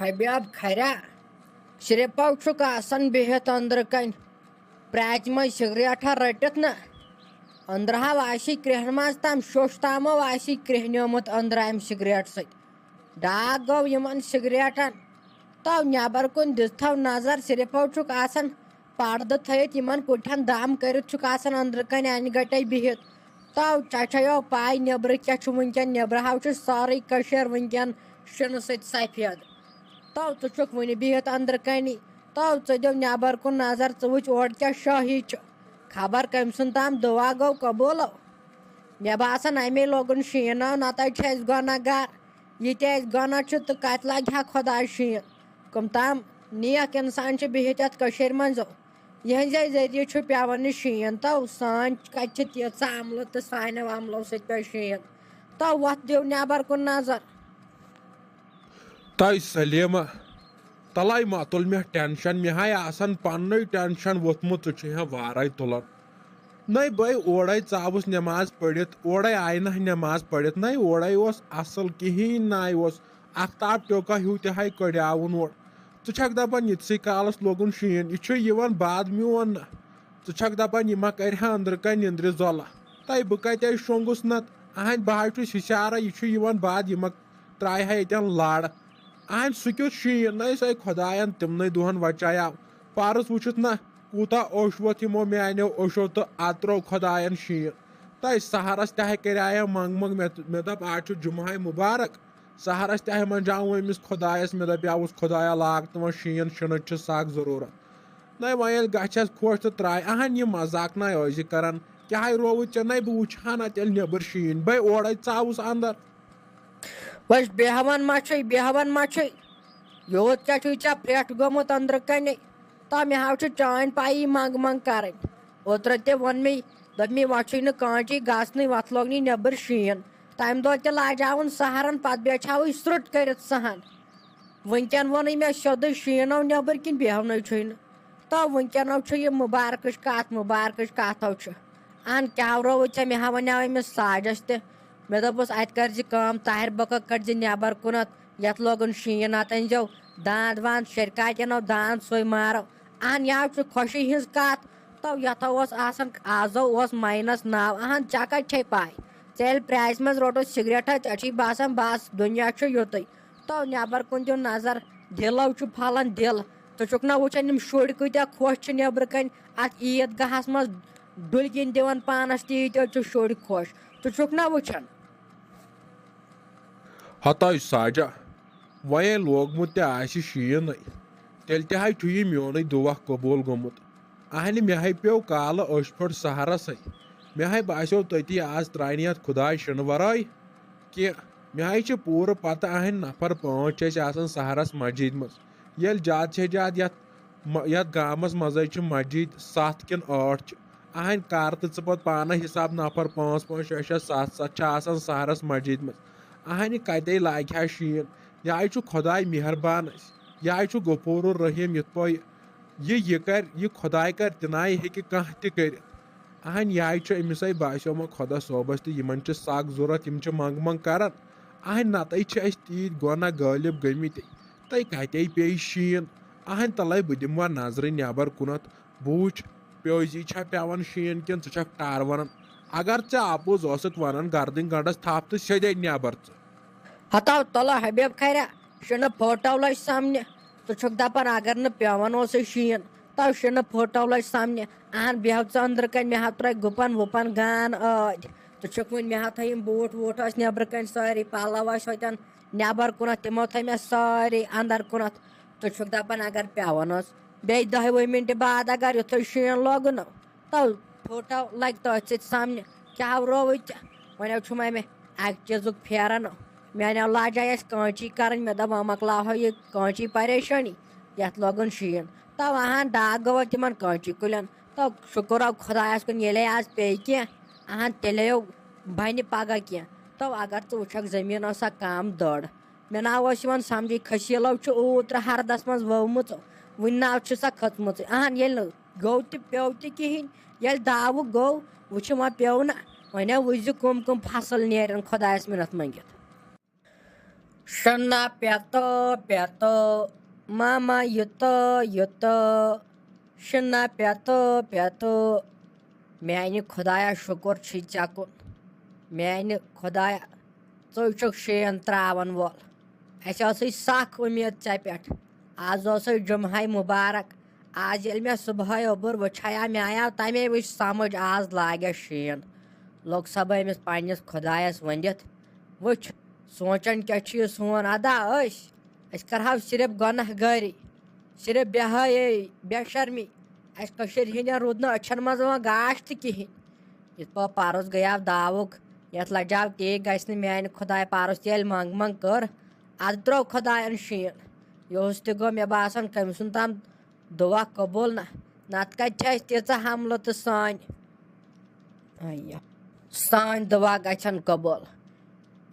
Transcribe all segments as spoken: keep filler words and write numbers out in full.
حبیب کھریا، صرف چھُکھ آسان بِہِتھ أنٛدرٕ کَنۍ پرٛاتہِ منٛز سگریٹا رٔٹِتھ نہ۔ أنٛدرٕ ہاو آسی کرٛیٚہن منٛز تام شوش تامو آسی کرٛیٚہنیومُت أنٛدرٕ اَمہِ سگریٹ سۭتۍ۔ ڈاکھ گوٚو یِمن سگریٹن۔ تو نٮ۪بر کُن دِژ تھو نظر، صرف چھُکھ آسان پردٕ تھٲیِتھ، یِمن کُٹھٮ۪ن دم کٔرِتھ چھُکھ آسان أنٛدرٕ کَنۍ انہِ گٹے بِہِتھ۔ تو ژےٚ چھیو پاے نیٚبرٕ کیٛاہ چھُ وٕنکٮ۪ن؟ نیٚبرٕ ہاو چھُ سٲرٕے کٔشیٖر وٕنکٮ۪ن شِنہٕ سۭتۍ سفید۔ تو ژٕ چھُکھ وٕنہِ بِہِتھ أنٛدرٕ کَنی۔ تو ژٕ دِو نٮ۪بر کُن نظر، ژٕ وٕچھ اورٕ کیٛاہ شٲہی چھُ۔ خبر کٔمۍ سُنٛد تام دُعا گوٚو قبوٗلو۔ مےٚ باسان، اَمے لوگُن شیٖن آو، نَتہٕ چھِ أسۍ گۄناہ گار۔ یہِ تہِ اَسہِ گۄناہ چھُ تہٕ کَتہِ لاگہِ ہا خۄداے شیٖن؟ کٕم تام نیک اِنسان چھِ بِہِتھ یَتھ کٔشیٖرِ منٛز۔ یِہٕنٛزے ذٔریعہٕ چھُ پٮ۪وان یہِ شیٖن۔ تو سٲنۍ کَتہِ چھِ تیٖژاہ عملہٕ تہٕ سانیو عملو سۭتۍ پیوٚو شیٖن؟ تو وۄتھ دِو نٮ۪بر کُن نظر۔ تۄہہِ سلیمہ، تَلَے مہ تُل مےٚ ٹینشن، مےٚ ہاے آسان پننُے ٹینشن ووٚتھمُت، ژٕ چھُے ہا وارَے تُلان۔ نَے بٔے اورَے ژاوُس نٮ۪ماز پٔرِتھ، اورَے آیہِ نہ نٮ۪ماز پٔرِتھ، نَے اورَے اوس اَصٕل کِہیٖنۍ، نَے اوس اَختاب ٹیوٚکا ہیوٗ تہِ ہاے کڑیاوُن اورٕ۔ ژٕ چھَکھ دَپان یِتھسٕے کالَس لوگُن شیٖن، یہِ چھُ یِوان بعد میون نہ۔ ژٕ چھَکھ دَپان یہِ ما کَرِ ہا أنٛدرٕ کَنۍ نِندرِ زۄلہ۔ تَے بہٕ کَتہِ شۄنٛگُس نَتہٕ؟ اَہَنٛدِ بہٕ ہاے چھُس ہِشارَے، یہِ چھُ یِوان بعد، یہِ ما ترٛایہِ ہا ییٚتٮ۪ن لَڑ۔ اَہَنٛدِ سُہ کیُتھ شیٖن نہ أسۍ آے خۄدایَن تِمنٕے دۄہَن وَچایاو۔ پَرُس وٕچھُتھ نہ کوٗتاہ اوٚش ووٚتھ یِمو میٛانیو اوٚشو تہٕ اَترو خۄدایَن شیٖن۔ تہٕ أسۍ سحرَس تہِ ہا کَرییَم منٛگ منٛگ، مےٚ مےٚ دوٚپ آز چھُ جُمعہ مُبارک۔ سحرَس تہِ ہا منٛجاوُن أمِس خۄدایَس، مےٚ دَپیٛاوُس خۄدایا لاگ تہٕ وۄنۍ شیٖن، شِنٕچ چھِ سَخ ضروٗرت۔ نَے وۄنۍ ییٚلہِ گژھٮ۪س خۄش تہٕ ترٛایہِ اَہَن یہِ مذاق نَے ٲسۍ یہِ کَران۔ کیٛاہ رووُے ژےٚ؟ نَے بہٕ وٕچھِ ہا نہ تیٚلہِ نیٚبٕرۍ شیٖن، بَے اورَے ژاوُس اَندَر۔ وۄنۍ بیٚہوان ما چھُے، بیٚہوان ما چھُے؟ یوٗت کیٛاہ چھُے ژےٚ پرٛٮ۪ٹھ گوٚمُت أنٛدرٕ کَنے؟ تہٕ مےٚ ہاو چھُ چٲنۍ پَیی منٛگ منٛگ کَرٕنۍ۔ اوترٕ تہِ ووٚن مے، دوٚپ مے، وۄنۍ چھُے نہٕ کٲنٛچی گژھنٕے، وۄتھ لوگ نٕے نیٚبٕرۍ شیٖن۔ تَمہِ دۄہ تہِ لاجاوُن سحرَن، پَتہٕ بیچھاوٕے سرٛوٚٹ کٔرِتھ سہن۔ وٕنکٮ۪ن ووٚنُے مےٚ سیوٚدُے، شیٖن آو نیٚبٕرۍ کِنۍ، بیٚہونٕے چھُے نہٕ۔ تو وٕنکٮ۪ن آو چھُ یہِ مُبارکٕچ کَتھ، مُبارکٕچ کَتھ آو چھُ۔ اَہَن کیٛاہ رووُے ژےٚ؟ مےٚ ہا وَنیٛاو أمِس ساجَس تہِ۔ مےٚ دوٚپُس، اَتہِ کَرزِ کٲم، طاہِر بۄکہٕ کَڑزِ نٮ۪بَر کُنَتھ، یَتھ لوگُن شیٖن، اَتھ أنۍزیو داند واند، شیٚرکاتٮ۪ن آو داند، سُے مارو۔ اَہَن یہِ آو چھُ خوشی ہِنٛز کَتھ۔ تو یَتھ اوس آسان، آزو اوس ماینَس ناو۔ اَہَن ژےٚ کَتہِ چھے پَے؟ ژےٚ ییٚلہِ پرٛیزِ منٛز روٚٹُتھ سِگریٹا، ژےٚ چھُے باسان بَس دُنیا چھُ یُتُے۔ تو نٮ۪بر کُن دیُن نظر، دِلو چھُ پھۄلان دِل۔ ژٕ چھُکھ نہ وٕچھان یِم شُرۍ کۭتیٛاہ خۄش چھِ نٮ۪برٕ کَنۍ اَتھ عیٖد گاہَس منٛز ڈُلگِنۍ دِوان پانَس تہِ، ییٖتیٛاہ چھِ شُرۍ خۄش۔ ژٕ چھُکھ نہ وٕچھان؟ ہتاے ساجا، وۄنۍ ییٚلہِ لوگمُت تہِ آسہِ شیٖنٕے، تیٚلہِ تہِ ہاے چھُ یہِ میونُے دُعا قبوٗل گوٚمُت۔ اہنہِ مےٚ ہاے پیوٚو کالہٕ أچھ پھٔٹ سحرسٕے۔ مےٚ ہاے باسیو تٔتی آز ترٛاونہِ یَتھ خۄداے شِنہٕ ورٲے کینٛہہ۔ مےٚ ہاے چھِ پوٗرٕ پتہ اہنہِ نفر پانٛژھ چھِ أسۍ آسان سحرس مسجدِ منٛز۔ ییٚلہِ زیادٕ سے زیادٕ یَتھ م-، یَتھ گامس منٛزٕے چھِ مسجد ستھ کِنہٕ ٲٹھ چھِ۔ اہنہِ کر تہٕ ژٕ پتہٕ پانہٕ حساب، نفر پانٛژھ پانٛژھ شےٚ شےٚ ستھ ستھ چھِ آسان سحرس مسجدِ منٛز۔ اہنہِ کتے لاگہِ ہا شیٖن؟ یہِ ہاے چھُ خۄداے مہربان اَسہِ۔ یہِ ہاے چھُ غفور الرحیم، یِتھ پٲٹھۍ یہِ، یہِ کَرِ، یہِ خۄداے کَرِ، تہِ نَے ہیٚکہِ کانٛہہ تہِ کٔرِتھ۔ اہن یہِ ہاے چھُ أمِس ہاے باسیومُت خۄدا صٲبَس تہِ، یِمَن چھِ سَگ ضوٚرَتھ، یِم چھِ منٛگ منٛگ کَران۔ اہن نَتہٕ چھِ أسۍ تیٖتۍ گۄناہ غٲلِب گٔمٕتۍ، تۄہہِ کَتے پیٚیہِ شیٖن؟ اہن تَلَے بہٕ دِمہٕ وۄنۍ نظرِ نٮ۪بَر کُنَتھ، بہٕ وٕچھ پیوٚزی چھا پٮ۪وان شیٖن کِنہٕ ژٕ چھَکھ ٹار وَنان۔ اگر ژےٚ اَپُز اوسُکھ وَنان، گردٕنۍ گنٛڈَس تھَپھ تہٕ سیوٚدے نٮ۪بَر ژٕ۔ ہتاو تلہٕ حبیب کھریا، شِنہٕ پھوٹو لج سامنہِ۔ ژٕ چھُکھ دپان اگر نہٕ پٮ۪وان اوسُے شیٖن، تو شِنہٕ پھوٹو لج سامنہِ۔ اہن بیٚہو ژٕ أنٛدرٕ کنہِ، مےٚ ہا ترٲے گُپن وُپن گان ٲدۍ۔ ژٕ چھُکھ وُنہِ، مےٚ ہا تھٲیِم بوٗٹھ ووٗٹھ ٲسۍ نٮ۪برٕ کنہِ سٲری، پلو ٲسۍ ہوتٮ۪ن نٮ۪بر کُنتھ، تِمو تھٲے مےٚ سٲری اندر کُنتھ۔ ژٕ چھُکھ دپان اگر پٮ۪وان اوس، بیٚیہِ دہہِ وُہہِ مِنٹہِ بعد اگر یُتھُے شیٖن لوگُن، تو پھوٹو لگہِ تٔتھۍ سۭتۍ سامنہِ۔ کیٛاہ رووُے ژےٚ؟ وۄنۍ چھُ مےٚ اَکہِ چیٖزُک پھیران۔ میٛانیو لاجے اَسہِ کٲنچی کَرٕنۍ۔ مےٚ دوٚپ، وۄنۍ مۄکلاوہو یہِ کٲنچی پریشٲنی، یَتھ لوگُن شیٖن۔ تو اَہَن ڈاکھ گوٚو تِمَن کٲنچی کُلٮ۪ن۔ تو شُکُر رۄب خۄدایَس کُن، ییٚلے آز پیٚیہِ کینٛہہ، اَہَن تیٚلے بَنہِ پَگاہ کینٛہہ۔ تو اگر ژٕ وٕچھکھ، زٔمیٖن ٲسا کَم دٔر۔ مےٚ نہ اوس یِوان سَمجھے، کھٔسیٖلو چھُ اوٗترٕ ہَردَس منٛز ؤومٕژ، وٕنہِ نہ چھُ سۄ کھٔژمٕژٕے۔ اَہَن ییٚلہِ نہٕ گوٚو تہِ پیوٚو تہِ کِہیٖنۍ۔ ییٚلہِ داوُک گوٚو، وٕچھِ وۄنۍ پیوٚو نہ، وۄنۍ ہا وٕچھزِ کٕم کٕم فصل نیرن خۄدایَس مِنت مٔنٛگِتھ۔ شِنہ پیتو پیتو، ماما یُتو یُتو، شِنہ پیتو پیتو۔ میانہِ خۄدایا، شُکُر چھُے ژےٚ کُن۔ میانہِ خۄدایا، ژٕ چھُکھ شیٖن تراون وول۔ اَسہِ ٲسٕے سخ اُمید ژےٚ پٮ۪ٹھ۔ آز اوسُے جمعہ مُبارک۔ آز ییٚلہِ مےٚ صُبحٲے اوٚبُر وٕچھایا، مےٚ آیاو تَمے وِزِ سمجھ، آز لاگہِ شیٖن۔ لوٚگ سا بہٕ أمِس پننِس خۄدایس ؤنِتھ، وٕچھ، سونٛچان کیٛاہ چھُ یہِ سون ادا؟ أسۍ، أسۍ کرہاو صرف گۄناہ گٲری، صرف بے حیٲیی، بے شرمی۔ اَسہِ کٔشیٖرِ ہِنٛدٮ۪ن روٗد نہٕ أچھن منٛز وۄنۍ گاش تہِ کِہیٖنۍ۔ یِتھ پٲٹھۍ پَرُس گٔیاو داوُک، یَتھ لَجاو تے گژھِ نہٕ میٛانہِ خۄدایہِ۔ پَرُس تہِ ییٚلہِ منٛگہٕ منٛگ کٔر، اَدٕ ترٛوو خۄدایَن شیٖن۔ یِہُس تہِ گوٚو مےٚ باسان کٔمۍ سُنٛد تام دُعا قبوٗل نہ، نَتہٕ کَتہِ چھِ اَسہِ تیٖژاہ حملہٕ تہٕ سٲنۍ، آیا، سٲنۍ دُعا گژھن قبوٗل۔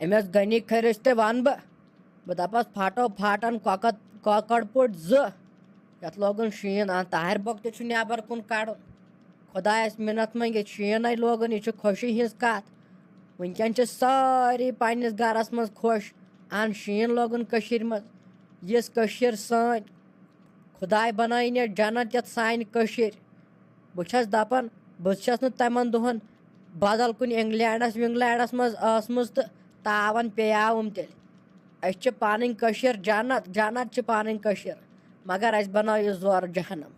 أمِس غنی کھٔرِس تہِ وَنہٕ بہٕ، بہٕ دَپَس پھاٹو پھاٹَن کۄکَر، کۄکَر پوٚٹ زٕ، یَتھ لوگُن شیٖن۔ آ، طاہر بۄک تہِ چھُ نٮ۪بَر کُن کَڑُن۔ خۄدایَس مِنَت منٛگِتھ شیٖنَے لوگُن، یہِ چھُ خوشی ہِنٛز کَتھ۔ وٕنکٮ۪ن چھِ سٲری پنٛنِس گَرَس منٛز خۄش، اَہَن شیٖن لوگُن کٔشیٖرِ منٛز۔ یِژھ کٔشیٖر سٲنۍ، خۄداے بنٲیِن یہِ جنت یَتھ سانہِ کٔشیٖرِ۔ بہٕ چھَس دَپان، بہٕ چھَس نہٕ تِمَن دۄہَن بدل کُنہِ اِنگلینڈَس وِنگلینڈَس منٛز ٲسمٕژ تہٕ تاوَن پیٚیاوُم تیٚلہِ۔ أسۍ چھِ پَنٕنۍ کٔشیٖر جنت، جنت چھِ پَنٕنۍ کٔشیٖر، مگر اَسہِ بنٲو یہِ زورٕ جہنم۔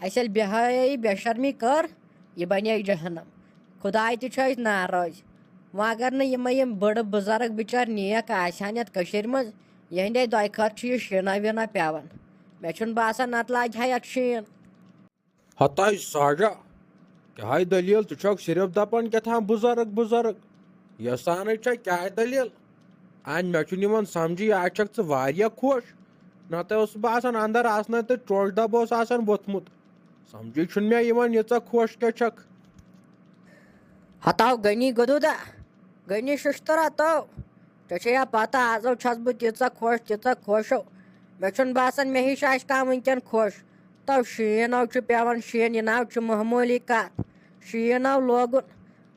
اَسہِ ییٚلہِ بے حیٲیی، بے شرمی کٔر، یہِ بنے جہنم۔ خۄداے تہِ چھُ اَسہِ ناراض۔ وۄنۍ اگر نہٕ یِمے یِم بٔڑٕ بُزرگ بِچٲرۍ نیک آسہِ ہن یَتھ کٔشیٖرِ منٛز، یِہنٛدے دۄیہِ خٲطرٕ چھُ یہِ شیٖنہ ویٖنہ پٮ۪وان۔ مےٚ چھُنہٕ باسان نتہٕ لاگہِ ہا یَتھ شیٖن۔ ہتاے ساجا، کیٛاہ دٔلیٖل؟ ژٕ چھکھ صرف دپان کیٛاہ تام بُزرگ بُزرگ۔ یہِ سانٕے چھےٚ کیٛاہ دٔلیٖل؟ اَہن، مےٚ چھُنہٕ یِوان سمجھی، آز چھکھ ژٕ واریاہ خۄش۔ نتہٕ اوس باسان اندر آسنَے تہٕ ٹوٹھ ڈبہٕ اوس آسان ووٚتھمُت۔ سمجھی چھُنہٕ مےٚ یِوان، ییٖژاہ خۄش کیٛاہ چھکھ؟ ہتاو غنی گدوٗدا، غنی ششترا تو، ژےٚ چھےٚ یا پتہ، آزو چھَس بہٕ تیٖژاہ خۄش، تیٖژاہ خۄش ہو۔ مےٚ چھُنہٕ باسان مےٚ ہِش آسہِ کانٛہہ وٕنکٮ۪ن خۄش۔ تو شیٖن ہو چھُ پٮ۪وان، شیٖن یہِ ناو چھُ معموٗلی کَتھ۔ شیٖن ہو لوگُن،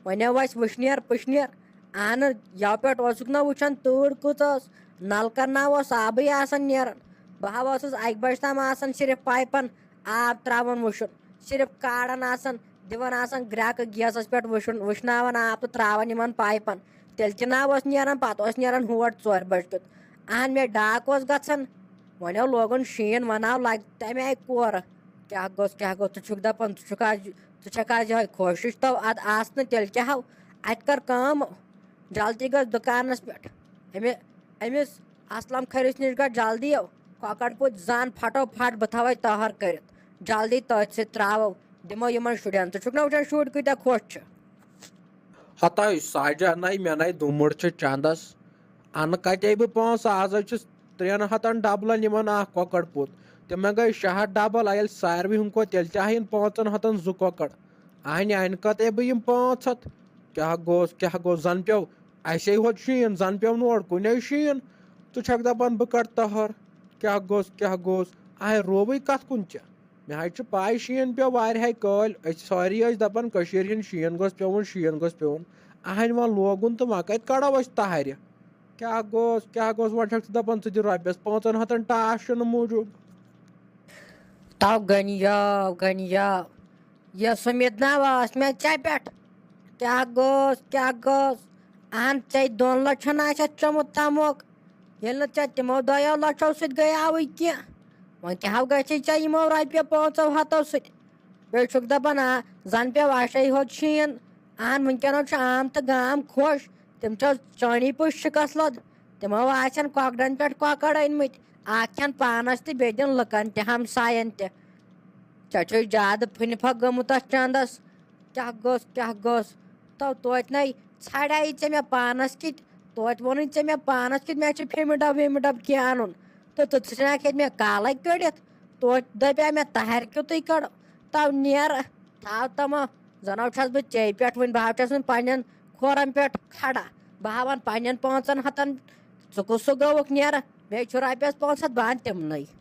وۄنۍ ہو اَسہِ وٕشنیر پٕشنیر۔ اہنہٕ، یَوٕ پٮ۪ٹھ اوسُکھ نہ وٕچھان تۭر کۭژاہ ٲس، نلکن نہ اوس آبٕے آسان نیران۔ بہٕ ہا اوسُس اَکہِ بجہِ تام آسان صرف پایپن آب ترٛاوان وٕشُن، صرف کاران آسان، دِوان آسان گرٛٮ۪کہٕ گیسَس پٮ۪ٹھ وٕشُن، وٕشناوان آب تہٕ ترٛاوان یِمَن پایپَن۔ تیٚلہِ تہِ نہ اوس نیران، پَتہٕ اوس نیران ہور ژورِ بَجہِ کیُتھ۔ اہن، مےٚ ڈاکھ اوس گژھان، وۄنۍ ہو لوگُن شیٖن، وۄنۍ آو لَگہِ تَمہِ آیہِ کورٕ۔ کیٛاہ گوٚژھ، کیٛاہ گوٚژھ؟ ژٕ چھُکھ دَپان، ژٕ چھُکھ آز، ژٕ چھَکھ آز یِہوٚے خۄش ہِش؟ تو اَدٕ آس نہٕ تیٚلہِ کیٛاہ ہو؟ اَتہِ کَر کٲم، جلدی گژھ دُکانَس پٮ۪ٹھ۔ أمہِ، أمِس اسلم کھٔرِس نِش گژھ جلدی یو۔ کۄکر پوٗتۍ زن پھٹو پھٹ، بہٕ تھاوے تٔہر کٔرِتھ۔ جلدی تٔتھۍ سۭتۍ ترٛاوو، دِمو یِمن شُرٮ۪ن۔ ژٕ چھُکھ نہ وٕچھان شُرۍ کۭتیٛاہ خۄش چھِ؟ ہتاے ساجا، نَے مےٚ نَے دُمُر چھِ چندس۔ انہٕ کتے بہٕ پونٛسہٕ؟ آز حظ چھُس ترٛٮ۪ن ہتن ڈبلن یِمن اکھ کۄکر پوٗت۔ تِمن گٔے شےٚ ہتھ ڈبل، ییٚلہِ ساروٕے ہُنٛد کوٚر، تیٚلہِ تہِ آیہِ یِن پانٛژن ہتن زٕ کۄکر۔ اہنہِ، انہِ کتے بہٕ یِم پانٛژھ ہتھ؟ کیٛاہ گوٚژھ، کیٛاہ گوٚژھ؟ زن پیوٚو اَسے ہوت شیٖن، زن پیوٚو نہٕ اورٕ کُنے شیٖن۔ ژٕ چھکھ دپان بہٕ کڑٕ تہر؟ کیٛاہ گوٚژھ، کیٛاہ گوٚژھ؟ اہنہِ، رووٕے کتھ کُن ژےٚ؟ مےٚ حظ چھِ پاے شیٖن پیوٚو واریاہے کٲلۍ، أسۍ سٲری ٲسۍ دپان کٔشیٖرِ ہِنٛدۍ شیٖن گوٚژھ پیوٚوُن، شیٖن گوٚژھ پیوٚوُن۔ اہنہِ، وۄنۍ لوگُن تہٕ وۄنۍ کتہِ کڑو أسۍ تہرِ؟ کیٛاہ گوٚژھ، کیٛاہ گوٚژھ؟ وۄنۍ چھکھ ژٕ دپان ژٕ دِ رۄپیس پانٛژن ہتن ٹاس چھُنہٕ موٗجوٗب۔ تو غنیو، غنیو، یۄس اُمید نہ ٲس مےٚ ژےٚ پٮ۪ٹھ۔ کیٛاہ گوٚژھ، کیٛاہ گوٚژھ؟ اہن، ژےٚ دۄن لچھن آسہِ اَتھ چوٚمُت تموک۔ ییٚلہِ نہٕ ژےٚ تِمو دۄیو لچھو سۭتۍ گٔیاوٕے کینٛہہ، وۄنۍ کیٛاہ ہو گژھی ژےٚ یِمو رۄپیہِ پانٛژو ہتو سۭتۍ؟ بیٚیہِ چھُکھ دَپان، آ، زَن پیوٚو اَشے ہوت شیٖن۔ اَہَن، وٕنکٮ۪نو چھُ عام تہٕ گام خۄش۔ تِم چھِ چٲنی پٲٹھۍ شِکَس لٔد۔ تِمو آسن کۄکرَن پٮ۪ٹھ کۄکر أنۍمٕتۍ۔ اَکھ کھٮ۪ن پانَس تہِ، بیٚیہِ دِن لُکَن تہِ، ہمسایَن تہِ۔ ژےٚ چھُے زیادٕ پھٕنہِ پھَکھ گٔمٕژ اَتھ چَندَس۔ کیٛاہ گوٚژھ، کیٛاہ گوٚژھ؟ تو توتہِ نَے ژھانٛڈے ژےٚ مےٚ پانَس کِتۍ، توتہِ ووٚنُے ژےٚ مےٚ پانَس کِتۍ، مےٚ چھِ پھیٚمہِ ڈَبہٕ ویٚمہِ ڈَبہٕ کینٛہہ اَنُن۔ تہٕ ژٕ ژھٕنکھ ییٚتہِ مےٚ کالَے کٔڑِتھ۔ توتہِ دَپیٛاو مےٚ تَہَرِ کیُتُے کَڑو۔ تو نیر، تھاو تِمہٕ، زَنو چھَس بہٕ ژےٚ پٮ۪ٹھ وٕنہِ، بہٕ ہا چھَس وٕنہِ پنٛنٮ۪ن کھورَن پٮ۪ٹھ کھڑا۔ بہٕ ہا وَنہٕ پنٛنٮ۪ن پانٛژَن ہَتَن، ژٕ کُس سُہ گوٚوُکھ نیر؟ مےٚ چھُ رۄپیَس پانٛژھ ہَتھ، بہٕ اَنہٕ تِمنٕے۔